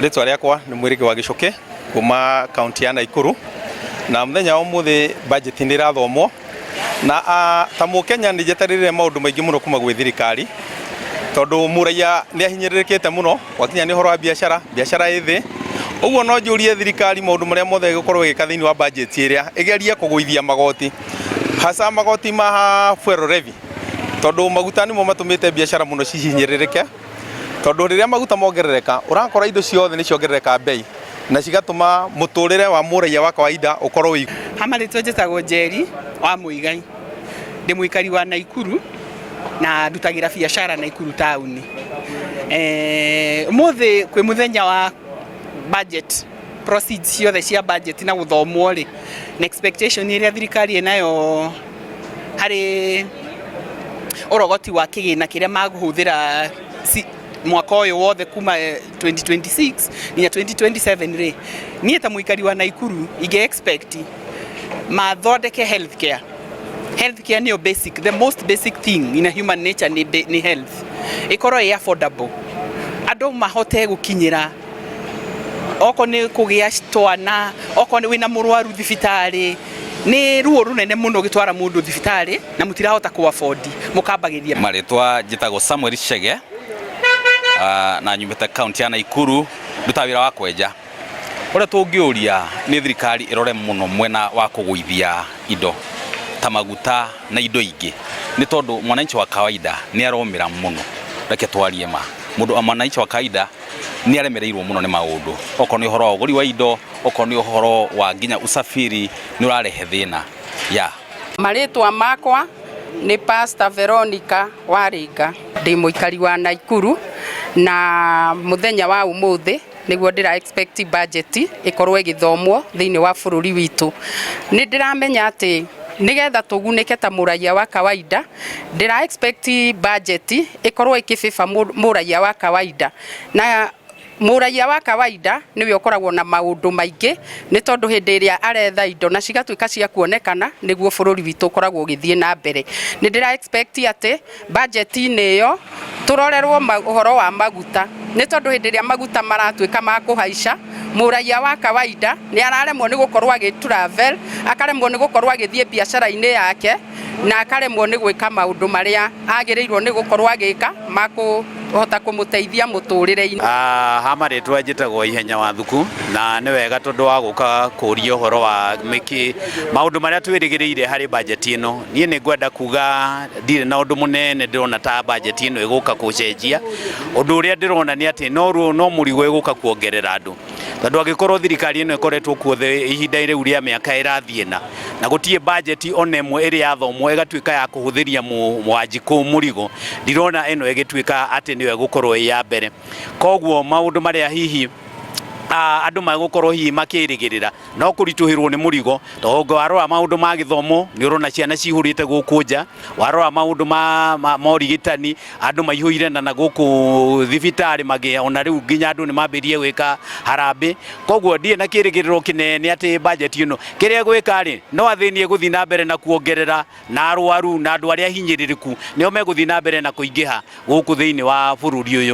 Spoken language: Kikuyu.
Rĩtwa rĩakwa nĩ Mwĩrĩgĩ wa Gĩcũkĩ kuma kaunti ya Naikuru, na mũthenya wa ũmũthĩ budget nĩ ĩrathomwo na ta mũkenya nĩ njetereire maũndũ maingĩ mũno kuma gwĩ thirikari, tondũ mũraiya nĩ ahinyĩrĩrĩkĩte mũno gwakinya nĩ ũhoro wa biacara, biacara ĩ thĩ. Ũguo no njũrie thirikari maũndũ marĩa mothe ĩgũkorwo ĩgĩka thĩinĩ wa budget ĩrĩa ĩgerie kũgũithia magoti, hasa magoti ma fuel levy, tondũ maguta nĩmo matũmĩte biacara mũno cihinyĩrĩrĩke. Tondũ rĩrĩa maguta mongerereka, ũrakora indo ciothe nĩ ciongerereka bei na cigatũma mũtũrĩre wa mũraiya wa kawaida ũkorwo wĩ Ha marĩtwa njĩtagwo Njeri wa Mũigai, ndĩ mũikari wa Naikuru na ndutagĩra biacara Naikuru taũni. Ũmũthĩ kwĩ mũthenya wa budget, proceeds ciothe cia budget na gũthomwo rĩ, na expectation ĩrĩa thirikari ĩnayo harĩ ũrogoti wa kĩgĩna kĩrĩa makũhũthĩra mwaka ũyũ wothe kuma 2026 nginya 2027 rĩ, niĩ ta mũikari wa Naikuru ingĩ expect mathondeke healthcare. Healthcare nĩyo basic, the most basic thing in a human nature nĩ health. Ĩkorwo ĩ affordable, andũ mahote gũkinyĩra, okorwo nĩ kũgĩa twana, okorwo nĩ wĩna mũrwaru thibitarĩ. Nĩ ruo rũnene mũno ũgĩtwara mũndũ thibitarĩ na mũtirahota kũ afford, mũkambagĩria. Marĩtwa njĩtagwo Samuel Chege, na nyumĩte kaunti ya Naikuru, ndutaga wĩra wa kwenja. Ũrĩa tũngĩũria nĩ thirikari ĩrore mũno mwena wa kũgũithia indo ta maguta na indo ingĩ, nĩ tondũ mwananchi wa kawaida nĩ aromĩra mũno. Reke twarie ma, mũndũ mwananchi wa kawaida nĩ aremereirwo mũno nĩ maũndũ, okorwo nĩ ũhoro wa ũgũri wa indo, okorwo nĩ ũhoro wa nginya usafiri nĩ ũrarehe thĩna ya. Marĩtwa makwa nĩ Pastor Veronica Waringa, ndĩ mũikari wa Naikuru, na mũthenya wa ũmũthĩ nĩguo ndĩra expect budget ĩkorwo ĩgĩthomwo thĩinĩ wa bũrũri witũ. Nĩ ndĩramenya atĩ nĩgetha tũgunĩke ta mũraiya wa kawaida, ndĩra expect budget ĩkorwo ĩkĩbĩba mũraiya wa kawaida, na mũraiya wa kawaida nĩwe ũkoragwo na maũndũ maingĩ, nĩ tondũ hĩndĩ ĩrĩa aretha indo na cigatuĩka cia kuonekana, nĩguo bũrũri witũ ũkoragwo ũgĩthiĩ na mbere. Nĩ ndĩra expect atĩ budget-inĩ ĩyo tũrorerwo ũhoro wa maguta, nĩ tondũ hĩndĩ ĩrĩa maguta maratuĩka ma kũhaica, mũraiya wa kawaida nĩ araremwo nĩ gũkorwo agĩ travel, akaremwo nĩ gũkorwo agĩthiĩ biacara-inĩ yake, na akaremwo nĩ gwĩka maũndũ marĩa agĩrĩirwo nĩ gũkorwo agĩka ma kũhota kũmũteithia mũtũrĩre-inĩ. Ha marĩtwa njĩtagwo Ihenya wa Thuku, na nĩ wega tondũ wa gũka kũria ũhoro wa mĩkĩ maũndũ marĩa twĩrĩgĩrĩire harĩ bajeti ĩno. Niĩ nĩ ngwenda kuga ndirĩ na ũndũ mũnene ndĩrona ta bajeti ĩno ĩgũka gũcenjia. Ũndũ ũrĩa ndĩrona nĩ atĩ no mũrigo ĩgũka kuongerera andũ, tondũ angĩkorwo thirikari ĩno ĩkoretwo kuo ihinda rĩu rĩa mĩaka ĩrathiĩ na gũtirĩ bajeti ona ĩmwe ĩrĩ yathomwo ĩgatuĩka ya kũhũthĩria Wanjikũ mũrigo, ndirona ĩno ĩgĩtuĩka atĩ nĩyo ĩgũkorwo ĩ ya mbere. Koguo maũndũ marĩa hihi andũ magũkorwo hihi makĩrĩgĩrĩra no kũritũhĩrwo nĩ mũrigo, tondũ warora maũndũ ma gĩthomo nĩ ũrona ciana cihũrĩte gũkũ nja, warora maũndũ ma ũrigitani andũ maihũire na gũkũ thibitarĩ magĩa, ona rĩu nginya andũ nĩ mambĩrĩrie gwĩka harambĩ. Koguo ndirĩ na kĩrĩgĩrĩro kĩnene atĩ bajeti ĩno kĩrĩa ĩgwĩka rĩ, no athĩni ĩgũthiĩ na mbere na kuongerera, na arwaru na andũ arĩa hinyĩrĩrĩku nĩo megũthiĩ na mbere na kũingĩha gũkũ thĩinĩ wa bũrũri ũyũ.